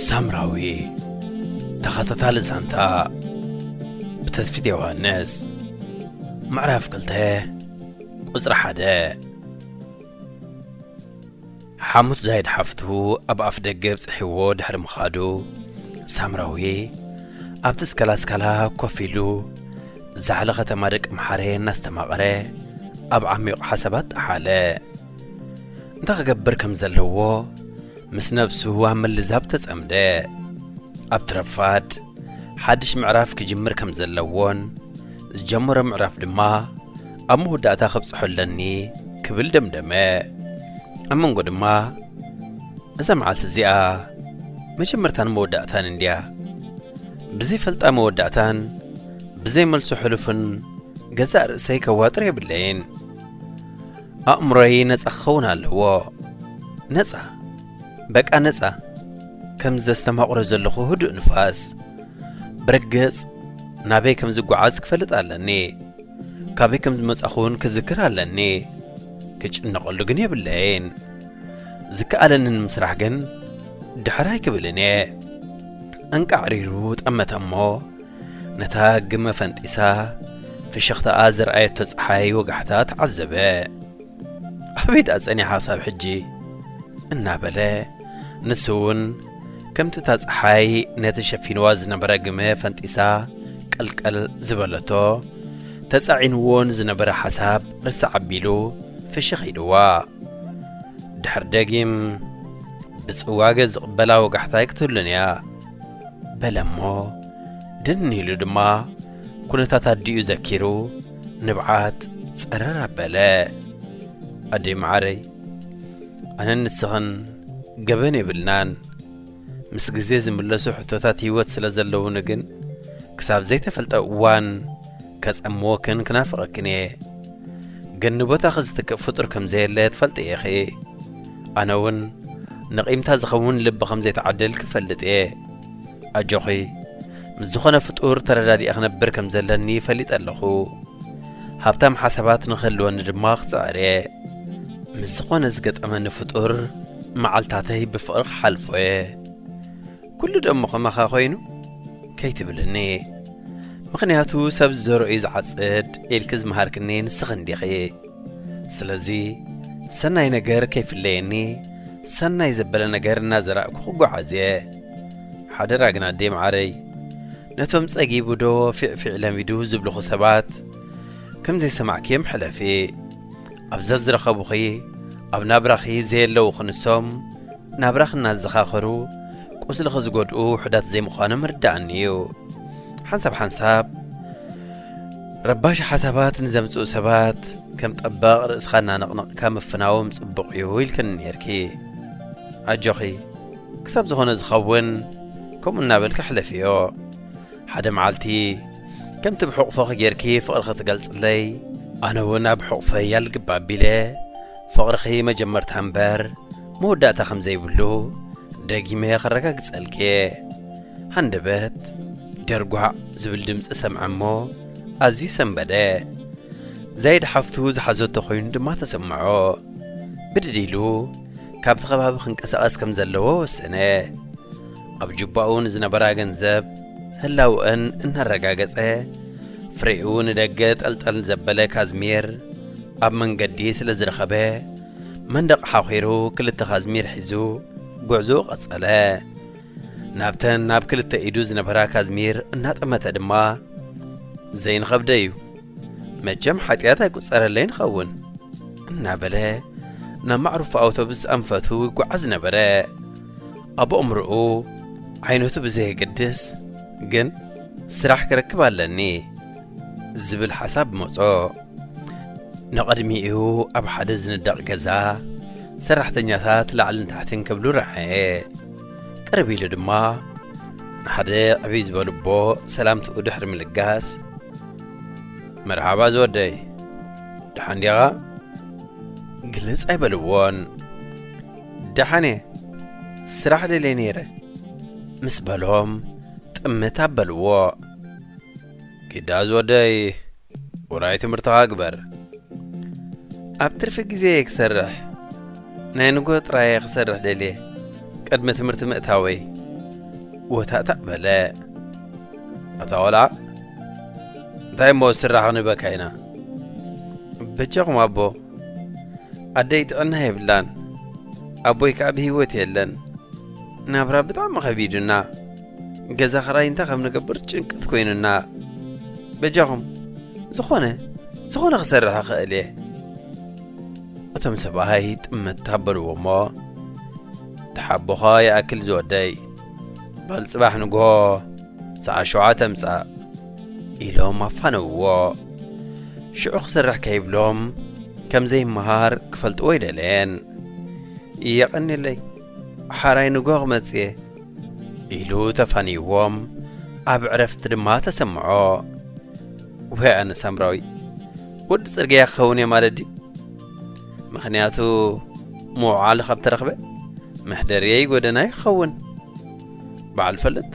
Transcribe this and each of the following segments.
ሳምራዊ፣ ተኸታታሊ ዛንታ ብተስፊት ዮሃንስ። ምዕራፍ ክልተ፣ ቁጽሪ ሓደ። ሓሙት ዛይድ ሓፍቱ ኣብ ኣፍ ደገ ብጽሒዎ ድሕሪ ምኻዱ፣ ሳምራዊ ኣብቲ ስካላስካላ ኮፍ ኢሉ ዛሕሊ ከተማ ደቂ ምሓረ እናስተማቐረ ኣብ ዓሚቕ ሓሳባት ጠሓለ። እንታይ ክገብር ከም ዘለዎ ምስ ነብሱ ኣብ ምልዛብ ተጸምደ። ኣብቲ ረፋድ ሓድሽ ምዕራፍ ክጅምር ከም ዘለዎን ዝጀመሮ ምዕራፍ ድማ ኣብ መወዳእታ ከብጽሖ ኣለኒ ክብል ደምደመ። ኣብ መንጎ ድማ እዛ መዓልቲ እዚኣ መጀመርታን መወዳእታን እንድያ። ብዘይፈልጣ መወዳእታን ብዘይመልሶ ሕሉፍን ገዛእ ርእሰይ ከዋጥር የብለይን። ኣእምሮይ ነጻ ክኸውን ኣለዎ። ነጻ፣ በቃ ነጻ። ከም ዘስተማቕሮ ዘለኹ ህዱእ ንፋስ። ብርግጽ ናበይ ከም ዝጓዓዝ ክፈልጥ ኣለኒ። ካበይ ከም ዝመጻኹ እውን ክዝክር ኣለኒ። ክጭነቐሉ ግን የብለይን። ዝከኣለኒ ንምስራሕ ግን ድሕር ኣይክብልን እየ። ኣንቃዕሪሩ ጠመተ እሞ ነታ ግመ ፈንጢሳ ፍሽኽታኣ ዘርኣየቶ ጸሓይ ወጋሕታ ተዓዘበ። ኣበይ ደኣ ጸኒሓ ክሳብ ሕጂ? እናበለ ንሱ እውን ከምቲ እታ ጸሓይ ነቲ ሸፊንዋ ዝነበረ ግመ ፈንጢሳ ቀልቀል ዝበለቶ፣ ተጻዒንዎ ንዝነበረ ሓሳብ ርስዕ ኣቢሉ ፍሽኽ ኢልዋ። ድሕሪ ደጊም ብጽዋገ ዝቕበላ ወጋሕታ ኣይክትህሉን እያ። በለ እሞ ድን ኢሉ ድማ ኩነታት ኣዲኡ ዘኪሩ ንብዓት ጸረር ኣበለ። ኣደይ መዓረይ፣ ኣነን ንስኽን ገበን የብልናን። ምስ ግዜ ዝምለሱ ሕቶታት ህይወት ስለ ዘለዉኒ ግን ክሳብ ዘይተፈልጠ እዋን ከጸምወክን ክናፍቐክን እየ። ግን ንቦታኺ ዝትክእ ፍጡር ከም ዘየለ ትፈልጢ ኢኺ። ኣነ እውን ንቒምታ ዝኸውን ልቢ ከም ዘይተዓደልኪ እፈልጥ እየ። ኣጆኺ፣ ምስ ዝኾነ ፍጡር ተረዳዲኤ ክነብር ከም ዘለኒ ፈሊጠ ኣለኹ። ሃብታም ሓሳባት ንኽህልወኒ ድማ ክጽዕር እየ። ምስ ዝኾነ ዝገጠመኒ ፍጡር መዓልታተይ ብፍቕሪ ክሓልፎ እየ። ኩሉ ደሞ ከማኻ ኮይኑ ከይትብልኒ። ምኽንያቱ ሰብ ዝዘርኦ እዩ ዝዓጽድ ኢልኪ ዝመሃርክኒ ንስኺ እንዲኺ። ስለዚ ሰናይ ነገር ከይፍለየኒ ሰናይ ዘበለ ነገር እናዘራእኩ ክጓዓዝ እየ። ሓደራ ግን ኣደይ መዓረይ፣ ነቶም ጸጊቡ ዶ ፊዕፊዕ ለሚዱ ዝብልኹ ሰባት ከም ዘይሰማዕክዮም ሕለፊ። ኣብዛ ዝረኸቡኺ ኣብ ናብራኺ ዘየለዉ ክንሶም ናብራኺ እናዘኻኸሩ ቁስልኺ ዝጎድኡ ውሑዳት ዘይምዃኖም ርድኣኒ እዩ። ሓንሳብ ሓንሳብ ረባሺ ሓሳባት ንዘምጽኡ ሰባት ከም ጠባቕ ርእስኻ እናነቕነቕካ ምፍናዎም ጽቡቕ እዩ ኢልክኒ ነይርኪ። ኣጆኺ፣ ክሳብ ዝኾነ ዝኸውን ከምኡ እናበልኪ ሕለፍዮ። ሓደ መዓልቲ ከምቲ ብሕቑፎኺ ጌርኪ ፍቕርኺ ትገልጽለይ፣ ኣነ እውን ኣብ ሕቑፈይ ኣልግብ ኣቢለ ፍቕርኺ መጀመርታ እምበር መወዳእታ ከም ዘይብሉ ደጊመ ከረጋግጸልኪ እየ። ሃንደበት ደርጓዕ ዝብል ድምጺ ሰምዐ እሞ ኣዝዩ ሰንበደ። ዛይድ ሓፍቱ ዝሓዘቶ ኮይኑ ድማ ተሰምዖ። ብድድ ኢሉ ካብቲ ከባቢ ክንቀሳቐስ ከም ዘለዎ ወሰነ። ኣብ ጁባኡ ንዝነበራ ገንዘብ ህላውአን እናረጋገጸ፣ ፍሬኡ ንደገ ጠልጠል ዘበለ ካዝሚር ኣብ መንገዲ ስለ ዝረኸበ፣ መንደቕ ሓኺሩ ክልተ ካዝሚር ሒዙ ጉዕዞኡ ቀጸለ። ናብተን ናብ ክልተ ኢዱ ዝነበራ ካዝሚር እናጠመተ ድማ፣ ዘይንኸብደ እዩ፣ መቸም ሓጢኣት ኣይቁጸረለይን ይኸውን እናበለ ናብ ማዕሩፍ ኣውቶቡስ ኣንፈቱ ይጓዓዝ ነበረ። ኣብ ኣእምሮኡ ዓይነቱ ብዘየገድስ ግን ስራሕ ክረክብ ኣለኒ ዝብል ሓሳብ መጾ። ንቕድሚኡ ኣብ ሓደ ዝንደቕ ገዛ ሰራሕተኛታት ላዕልን ታሕትን ክብሉ ረኣየ። ቅርብ ኢሉ ድማ ንሓደ ዕብይ ዝበሉ ኣቦ ሰላምትኡ ድሕሪ ምልጋስ፣ "መርሓባ ዝወደይ፣ ደሓን ዲኻ?" ግልጽ ኣይበልዎን። "ደሓን እየ፣ ስራሕ ደልየ ነይረ" ምስ በሎም ጥምት ኣበልዎ። "ኪዳ ዝወደይ፣ ውራይ ትምህርትኻ ግበር። ኣብ ትርፊ ግዜ እየ ክሰርሕ፣ ናይ ንግሆ ጥራይ እየ ክሰርሕ ደልየ፣ ቅድሚ ትምህርቲ ምእታወይ" ወታእታእ በለ። "ኣታ ቆልዓ፣ እንታይ እሞ ስራሕ ክንህበካ ኢና?" "በጃኹም ኣቦ፣ ኣደይ ጥዕና የብላን፣ ኣቦይ ከኣ ብህይወት የለን። ናብራ ብጣዕሚ ከቢዱና፣ ገዛ ኽራይ እንታይ ከም ንገብር ጭንቀት ኮይኑና። በጃኹም፣ ዝኾነ፣ ዝኾነ ክሰርሕ እኽእል እየ።" እቶም ሰብኣይ ጥምት ኣበልዎ እሞ፣ "ተሓቦኻ ይኣክል ዝወደይ፣ በል ጽባሕ ንግሆ ሰዓት ሸውዓተ ምጻእ" ኢሎም ኣፋነውዎ። ሽዑ ክሰርሕ ከይብሎም ከም ዘይመሃር ክፈልጥዎ ኣይደለየን። "የቐንየለይ፣ ሓራይ ንግሆ ክመጽእ እየ" ኢሉ ተፋንይዎም፣ ኣብ ዕረፍቲ ድማ ተሰምዖ። "ወይ ኣነ ሳምራዊ፣ ወዲ ጽርግያ ክኸውን እየ ማለት ድዩ? ምኽንያቱ ምውዓል ካብ ተረኽበ መሕደርየይ ጎደና ይኸውን። በዓል ፈልጥ፣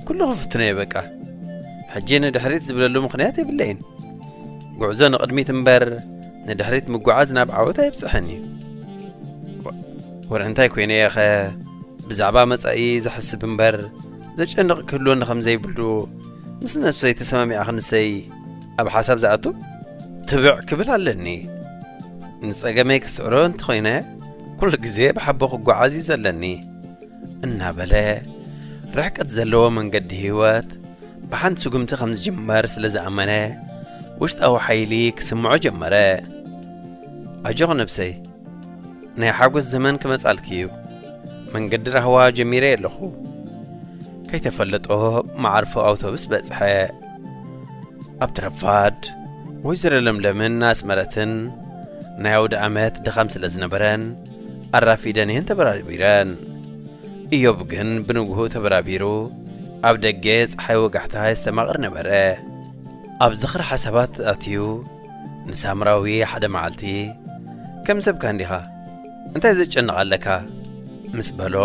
ኩሉ ክፍትኖ እየ በቃ። ሕጂ ንድሕሪት ዝብለሉ ምኽንያት የብለይን። ጉዕዞ ንቕድሚት እምበር ንድሕሪት ምጉዓዝ ናብ ዓወት ኣየብጽሐን እዩ። ወ-፣ ወረ እንታይ ኮይነ እየ ኸ ብዛዕባ መጻኢ ዝሕስብ እምበር ዘጨንቕ ክህልወኒ ከም ዘይብሉ ምስ ነብሰይ ተሰማሚዓ ክንሰይ ኣብ ሓሳብ ዝኣቱ ትብዕ ክብል ኣለኒ። ንጸገመይ ክስዕሮ እንተኾይነ ኩሉ ግዜ ብሓቦ ክጓዓዝ እዩ ዘለኒ" እናበለ ርሕቀት ዘለዎ መንገዲ ህይወት ብሓንቲ ስጉምቲ ከም ዝጅመር ስለ ዝኣመነ ውሽጣዊ ሓይሊ ክስምዖ ጀመረ። "ኣጆኽ ነብሰይ፣ ናይ ሓጎስ ዘመን ክመጻልኪ እዩ። መንገዲ ራህዋ ጀሚረ ኣለኹ።" ከይተፈለጦ መዓርፎ ኣውቶቡስ በጽሐ። ኣብቲ ረፋድ ወይዘሮ ለምለምን ኣስመረትን ናይ ኣውደ ዓመት ድኻም ስለ ዝነበረን ኣራፊደን እየን ተበራቢረን። እዮብ ግን ብንግሆ ተበራቢሩ ኣብ ደገ ጸሓይ ወጋሕታ የስተማቕር ነበረ። ኣብ ዝኽሪ ሓሳባት ኣትዩ ንሳምራዊ ሓደ መዓልቲ፣ "ከም ሰብካ እንዲኻ፣ እንታይ ዘጨንቕ ኣለካ?" ምስ በሎ፣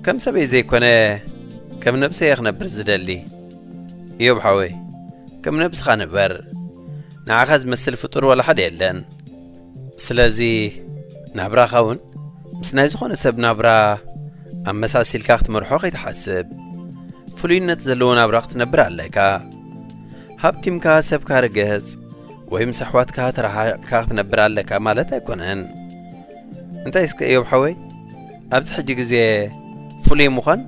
"ከም ሰበይ ዘይኮነ ከም ነብሰይ እየ ክነብር ዝደሊ። እዮብ ሓወይ፣ ከም ነብስኻ ንበር። ንዓኻ ዝመስል ፍጡር ዋላ ሓደ የለን። ስለዚ ናብራኻ እውን ምስ ናይ ዝኾነ ሰብ ናብራ ኣመሳሲልካ ክትመርሖ ከይትሓስብ። ፍሉይነት ዘለዎ ናብራ ክትነብር ኣለካ። ሃብቲምካ ሰብካ ርገጽ ወይ ምስ ኣሕዋትካ ተረሓሒቕካ ክትነብር ኣለካ ማለት ኣይኮነን። እንታይ እስከ እዮብ ሓወይ፣ ኣብዚ ሕጂ ግዜ ፍሉይ ምዃን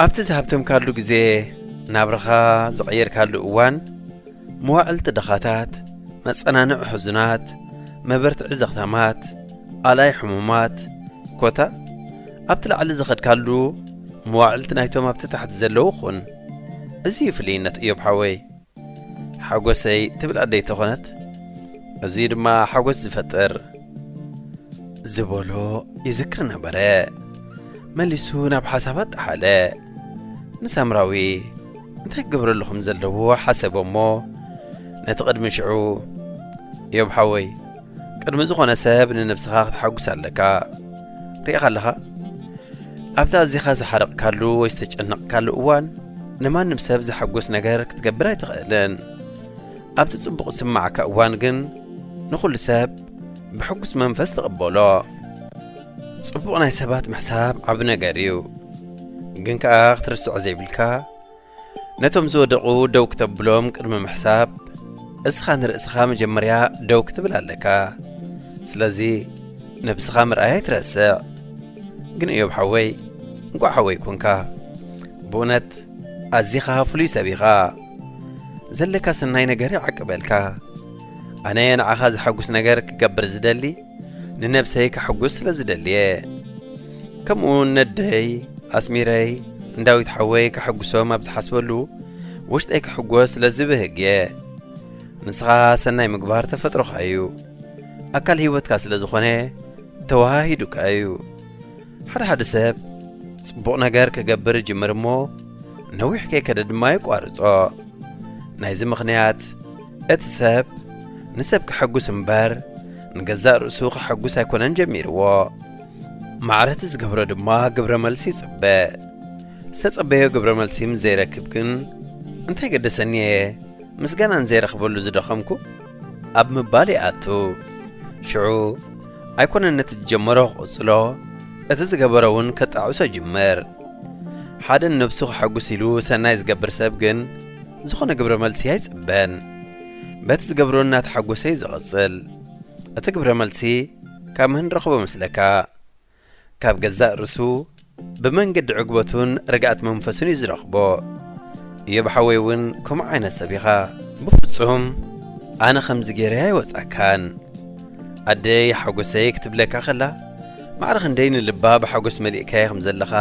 ኣብቲ ዝሃብተምካሉ ግዜ ናብራኻ ዝቐየርካሉ እዋን መዋዕልቲ ድኻታት፣ መጸናንዒ ሕዙናት፣ መበርትዒ ዘኽታማት፣ ኣላይ ሕሙማት፣ ኮታ ኣብቲ ላዕሊ ዝኸድካሉ መዋዕልቲ ናይቶም ኣብቲ ታሕቲ ዘለዉ ኹን። እዚ እዩ ፍልይነት እዮብ ሓወይ። ሓጎሰይ ትብል ኣደይ ተኾነት፣ እዚ ድማ ሓጎስ ዝፈጥር ዝበሎ ይዝክር ነበረ። መሊሱ ናብ ሓሳባት ጠሓለ። ንሳምራዊ እንታይ ክገብረሉ ከም ዘለዎ ሓሰቦ እሞ፣ ነቲ ቅድሚ ሽዑ፣ "እዮብ ሓወይ፣ ቅድሚ ዝኾነ ሰብ ንነብስኻ ክትሓጉስ ኣለካ። ሪኢኻ ኣለኻ? ኣብቲ ኣዚኻ ዝሓረቕካሉ ወይ ዝተጨነቕካሉ እዋን፣ ንማንም ሰብ ዘሓጉስ ነገር ክትገብር ኣይትኽእልን። ኣብቲ ጽቡቕ ዝስምዓካ እዋን ግን፣ ንኹሉ ሰብ ብሕጉስ መንፈስ ተቐበሎ። ጽቡቕ ናይ ሰባት ምሕሳብ ዓቢ ነገር እዩ። ግን ከኣ ክትርስዖ ዘይብልካ፣ ነቶም ዝወደቑ ደው ክተብሎም ቅድሚ ምሕሳብ፣ እስኻ ንርእስኻ መጀመርያ ደው ክትብል ኣለካ። ስለዚ ነብስኻ ምርኣይ ኣይትረስዕ። ግን እዮብ ሓወይ፣ እንቋዕ ሓወይ ኮንካ። ብእውነት ኣዚኻ ፍሉይ ሰብ ኢኻ። ዘለካ ሰናይ ነገር ይዓቅበልካ። ኣነ ንዓኻ ዘሐጉስ ነገር ክገብር ዝደሊ፣ ንነብሰይ ከሐጉስ ስለ ዝደልየ። ከምኡውን ነደይ ኣስሚረይ ንዳዊት ሓወይ ከሐጉሶም ኣብ ዝሓስበሉ፣ ውሽጠይ ክሕጎስ ስለ ዝብህግ እየ። ንስኻ ሰናይ ምግባር ተፈጥሮኻ እዩ። ኣካል ህይወትካ ስለ ዝኾነ ተዋሃሂዱካ እዩ። ሓደ ሓደ ሰብ ጽቡቕ ነገር ክገብር ይጅምር እሞ ነዊሕ ከይከደ ድማ ይቋርጾ። ናይዚ ምኽንያት እቲ ሰብ ንሰብ ክሕጉስ እምበር ንገዛእ ርእሱ ክሕጉስ ኣይኮነን ጀሚርዎ። ማዕረ እቲ ዝገብሮ ድማ ግብረ መልሲ ይጽበ። ዝተጸበዮ ግብረ መልሲ ምስ ዘይረክብ ግን እንታይ ገደሰኒ እየ ምስጋና ንዘይረኽበሉ ዝደኸምኩ ኣብ ምባል ይኣቱ። ሽዑ ኣይኮነን ነቲ ዝጀመሮ ክቕጽሎ፣ እቲ ዝገበሮ እውን ከጣዕሶ ይጅምር። ሓደ ንነብሱ ከሐጉስ ኢሉ ሰናይ ዝገብር ሰብ ግን ዝኾነ ግብረ መልሲ ኣይጽበን። በቲ ዝገብሮ እናተሓጎሰ እዩ ዝቕጽል። እቲ ግብረ መልሲ ካብ መን ረኽቦ መስለካ? ካብ ገዛእ ርእሱ ብመንገዲ ዕግበቱን ርግኣት መንፈሱን እዩ ዝረኽቦ። እዮብ ሓወይ እውን ከምኡ ዓይነት ሰብ ኢኻ። ብፍጹም ኣነ ከምዚ ገይረ ኣይወጻካን። ኣደይ ሓጎሰይ ክትብለካ ከላ ማዕረ ክንደይ ንልባ ብሓጎስ መሊእካዮ ከም ዘለኻ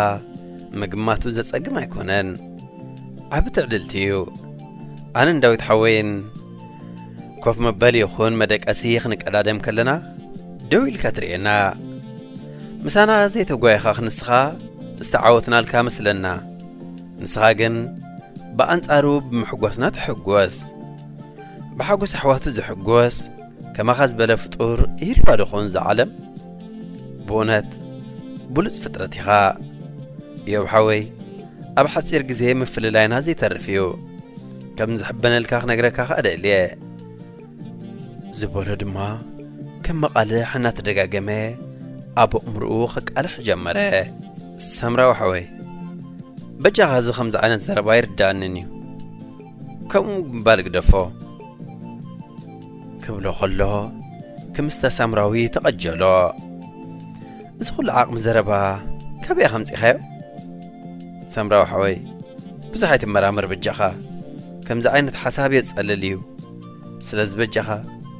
ምግማቱ ዘጸግም ኣይኮነን። ዓቢ ትዕድልቲ እዩ። ኣነን ዳዊት ሓወይን ኮፍ መበሊ ይኹን መደቀሲ ክንቀዳደም ከለና ደው ኢልካ ትርእየና። ምሳና ዘይተጓየኻ ክንስኻ ዝተዓወትናልካ መስለና። ንስኻ ግን ብኣንጻሩ ብምሕጓስና ትሕጎስ። ብሓጎስ ኣሕዋቱ ዝሕጎስ ከማኻ ዝበለ ፍጡር ይህልዋ ዶ ኾን እዛ ዓለም? ብእውነት ብሉጽ ፍጥረት ኢኻ። እዮብ ሓወይ፣ ኣብ ሓጺር ግዜ ምፍልላይና ዘይተርፍ እዩ። ከም ዝሕበነልካ ክነግረካ ከኣ ደልየ። ዝበሎ ድማ ከም መቓልሕ እናተደጋገመ ኣብ ኣእምሮኡ ከቃልሕ ጀመረ። ሰምራዊ ሓወይ፣ በጃኻ እዚ ከምዚ ዓይነት ዘረባ ኣይርድኣንን እዩ። ከምኡ ምባል ግደፎ። ክብሎ ከሎ ክምስተ ሳምራዊ ተቐጀሎ። እዚ ኩሉ ዓቕሚ ዘረባ ካበይ ኢኻ ኣምጺኻዮ? ሳምራዊ ሓወይ፣ ብዙሕ ኣይትመራመር በጃኻ። ከምዚ ዓይነት ሓሳብ የጸልል እዩ። ስለዚ በጃኻ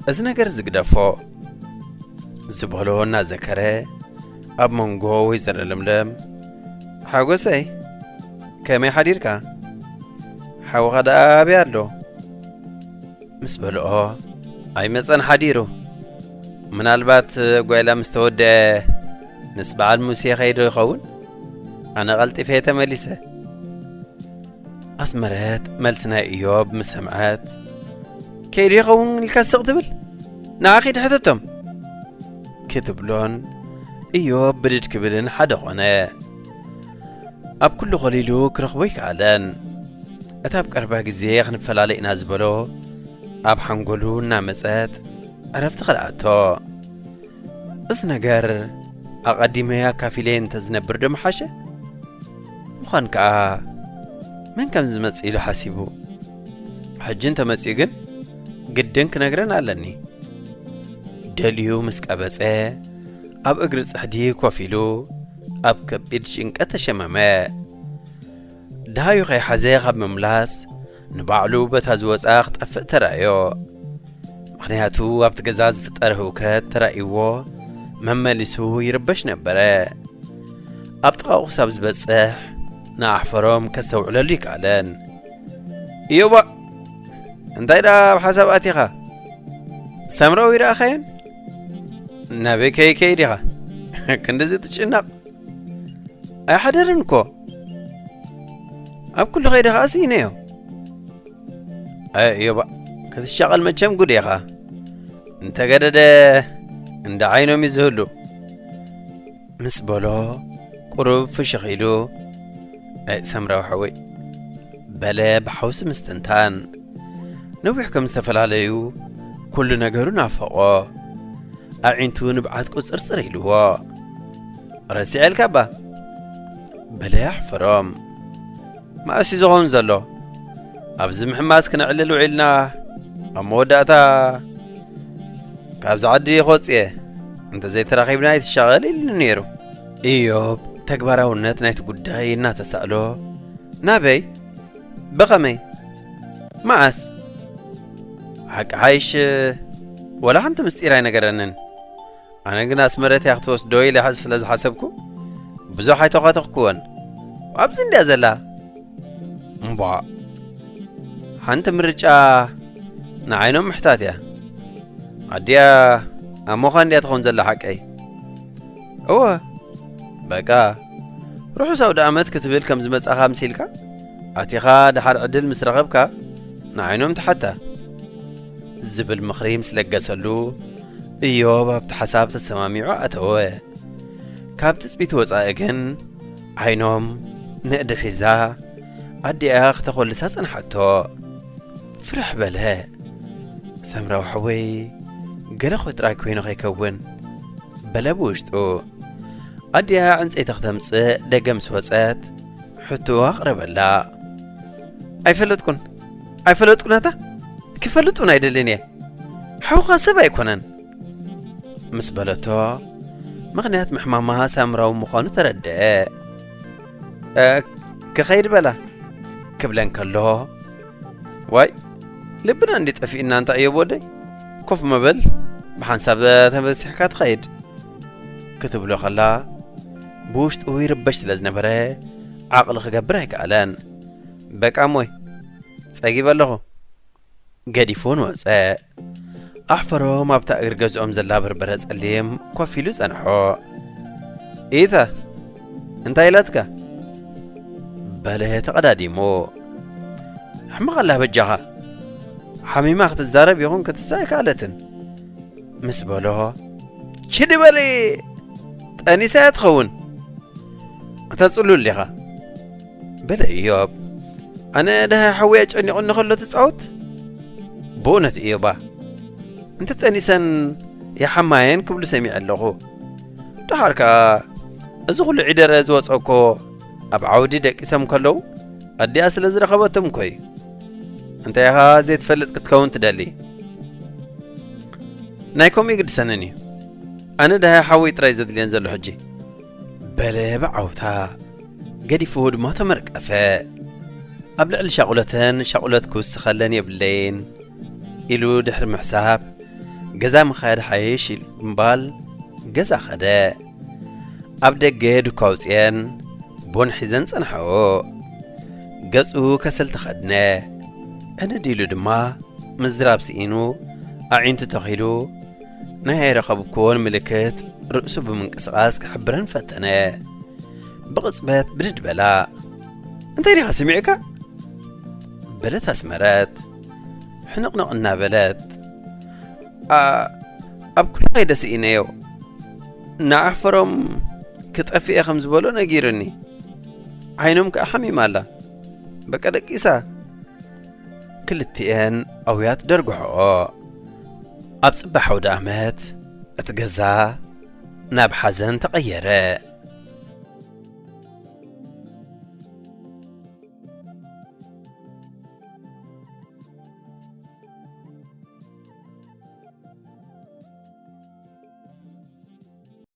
እዚ ነገር እዚ ግደፎ። ዝበሎ እናዘከረ ኣብ መንጎ ወይዘሮ ለምለም፣ ሓጎሰይ፣ ከመይ ሓዲርካ? ሓውኻ ደኣ ኣበይ ኣሎ? ምስ በልኦ፣ ኣይመጸን ሓዲሩ። ምናልባት ጓይላ ምስ ተወደአ ምስ በዓል ሙሴ ከይዶ ይኸውን? ኣነ ቀልጢፈ እየ ተመሊሰ። ኣስመረት መልሲ ናይ እዮብ ምስ ሰምዐት፣ ከይዱ ይኸውን ኢልካ ስቕ ትብል? ንዓ ኺድ ሕተቶም። ክትብሎን እዮብ ብድድ ክብልን ሓደ ኾነ። ኣብ ኩሉ ኸሊሉ ክረኽቦ ኣይከኣለን። እታ ኣብ ቀረባ ግዜ ክንፈላለ ኢና ዝበሎ ኣብ ሓንጎሉ እናመጸት ዕረፍቲ ኸልኣቶ። እዚ ነገር ኣቐዲመ ኣካፊለ እንተዝነብር ዶ ምሓሸ? ምዃን ከኣ መን ከም ዝመጽእ ኢሉ ሓሲቡ። ሕጂ እንተመጺኡ ግን ግድን ክነግረን ኣለኒ። ደልዩ ምስ ቀበጸ ኣብ እግሪ ጽሕዲ ኮፍ ኢሉ ኣብ ከቢድ ጭንቀት ተሸመመ። ደሃዩ ከይሓዘ ካብ ምምላስ ንባዕሉ በታ ዝወጻ ክጠፍእ ተራእዮ። ምኽንያቱ ኣብቲ ገዛ ዝፍጠር ህውከት ተራእይዎ መመሊሱ ይርበሽ ነበረ። ኣብ ጥቓኡ ክሳብ ዝበጽሕ ንኣሕፈሮም ከስተውዕለሉ ይከኣለን። እዮባ፣ እንታይ ደኣ ኣብ ሓሳብ ኣቲኻ? ሰምራዊ ይረኣኻዮን? ናበይ ከይከይድ ኢኻ? ክንድዚ ትጭነቕ? ኣይሓደርን እኮ። ኣብ ኩሉ ከይደ ኸኣ ስኢነዮ። ኣይ እዮባ፣ ክትሻቐል መቸም ጉድ ኢኻ። እንተገደደ እንዳ ዓይኖም እዩ ዝህሉ። ምስ በሎ ቁሩብ ፍሽኽ ኢሉ፣ ኣይ ሰምራዊ ሓወይ፣ በለ ብሓውሲ ምስትንታን። ነዊሕ ከም ዝተፈላለዩ ኩሉ ነገሩ ናፈቖ። ኣዒንቱ ንብዓት ቁጽርጽር ኢልዎ። ረሲዐልካ እባ? በለ ኣሕፈሮም። መኣስ እዩ ዝኸውን ዘሎ? ኣብዚ ምሕማስ ክነዕልል ውዒልና፣ ኣብ መወዳእታ ካብዚ ዓዲ ክወጽእ እየ፣ እንተዘይተራኺብና ኣይትሻቐል ኢሉኒ ነይሩ። ኢዮብ ተግባራውነት ናይቲ ጉዳይ እናተሳእሎ፣ ናበይ? ብኸመይ? መዓስ? ሓቂ ሓይሽ፣ ወላ ሓንቲ ምስጢር ኣይነገረንን። ኣነ ግን ኣስመረት እያ ክትወስዶ ኢለ ስለ ዝሓሰብኩ ብዙሕ ኣይተዃተኽኩዎን። ኣብዚ እንድያ ዘላ። እምቧ፣ ሓንቲ ምርጫ ንዓይኖም ምሕታት እያ። ኣዲኣ ኣብ ሞኻ እንድያ ትኸውን ዘላ ሓቀይ? እወ። በቃ፣ ርሑስ ኣውደ ኣመት ክትብል ከም ዝመጻኻ ምሲልካ፣ ኣቲኻ ደሓር ዕድል ምስ ረኸብካ ንዓይኖም ትሓታ። ዝብል ምኽሪ ምስ ለገሰሉ፣ እዮብ ኣብቲ ሓሳብ ተሰማሚዑ ኣተወ። ካብ ትጽቢት ወጻኢ ግን፣ ዓይኖም ንእዲ ሒዛ ኣዲኣ ክተኾልሳ ጸንሓቶ። ፍርሕ በለ። ሰምራዊ ሓወይ፣ ገለ ኮ ጥራይ ኮይኑ ከይከውን፣ በለ ብውሽጡ። ኣዲኣ ዕንጸይቲ ክተምጽእ ደገ ምስ ወጸት፣ ሕቶ ኣቕረበላ። ኣይፈለጥኩን፣ ኣይፈለጥኩን ኣታ? ክፈልጥ እውን ኣይደልን እየ። ሓውኻ ሰብ ኣይኮነን። ምስ በለቶ፣ ምኽንያት ምሕማማ ሳምራዊ ምዃኑ ተረድአ። "እ፣ ክኸይድ በላ" ክብለን ከሎ፣ "ዋይ፣ ልብና እንዲ ጠፊእና እንታይ እዮ ወደይ? ኮፍ መበል፣ ብሓንሳብ ተበሲሕካ ትኸይድ" ክትብሎ ከላ፣ ብውሽጡ ይርበሽ ስለ ዝነበረ፣ ዓቕሊ ክገብር ኣይከኣለን። "በቃ እሞይ፣ ጸጊበ ኣለኹ" ገዲፉ ንወጸ። ኣሕፈሮም ኣብታ እግሪ ገዝኦም ዘላ በርበረ ጸሊም ኮፍ ኢሉ ጸንሖ። "ኢታ፣ እንታይ ኢላትካ?" በለ ተቐዳዲሙ። "ሕመቕ ኣላ በጃኻ። ሓሚማ ክትዛረብ ይኹን ክትስእ ኣይከኣለትን" ምስ በሎ፣ "ችዲ በሊ፣ ጠኒሳ እያ ትኸውን። ኣታ ጽሉል ዲኻ?" በለ እዮብ። "ኣነ ደሃ ሓወይ ኣጨኒቑኒ ከሎ ትጻወት?" "ብእውነት እዮባ፣ እንተ ጠኒሰን ይሓማየን ክብሉ ሰሚዐ ኣለኹ። ደሓር ከኣ እዚ ኹሉ ዒደረ ዝወጸ እኮ ኣብ ዓውዲ ደቂሶም ከለዉ ኣዲኣ ስለ ዝረኸበቶም እኮ እዩ። እንታይ ኢኻ ዘይትፈልጥ ክትከውን ትደሊ?" "ናይ ከምኡ ይግድሰንን እዩ። ኣነ ደሃ ሓወይ ጥራይ ዘድልየን ዘሎ ሕጂ" በለ ብዓውታ። ገዲፉ ድማ ተመርቀፈ። ኣብ ልዕሊ ሻቑለተን ሻቑለት ክውስኸለን የብለይን ኢሉ ድሕሪ ምሕሳብ፣ "ገዛ ምኻድ ሓይሽ" ኢሉ ብምባል ገዛ ኸደ። ኣብ ደገ ዱካ ኣውፅኤን ቡን ሒዘን ጸንሓኦ። ገጹ ከሰል ተኸድነ። ዕንድ ኢሉ ድማ ምዝራብ ስኢኑ፣ ኣዒንቱ ተኺሉ፣ ናይ ኣይረኸብክዎን ምልክት ርእሱ ብምንቅስቓስ ክሕብረን ፈተነ። ብቕጽበት ብድድ በላ። "እንታይ ዲኻ ስሚዕካ?" በለት ኣስመረት ሕንቕንቕ እናበለት። "ኣ-፣ ኣብ ኩሉ ከይደ ስኢነዮ። ንዓፈሮም ክጠፍእ እየ ከም ዝበሎ ነጊሩኒ። ዓይኖም ከኣ ሓሚማ ኣላ። በቃ ደቂሳ" ክልቲኤን ኣውያት ደርግሖኦ። ኣብ ጽባሕ ኣውደ ኣመት እቲ ገዛ ናብ ሓዘን ተቐየረ።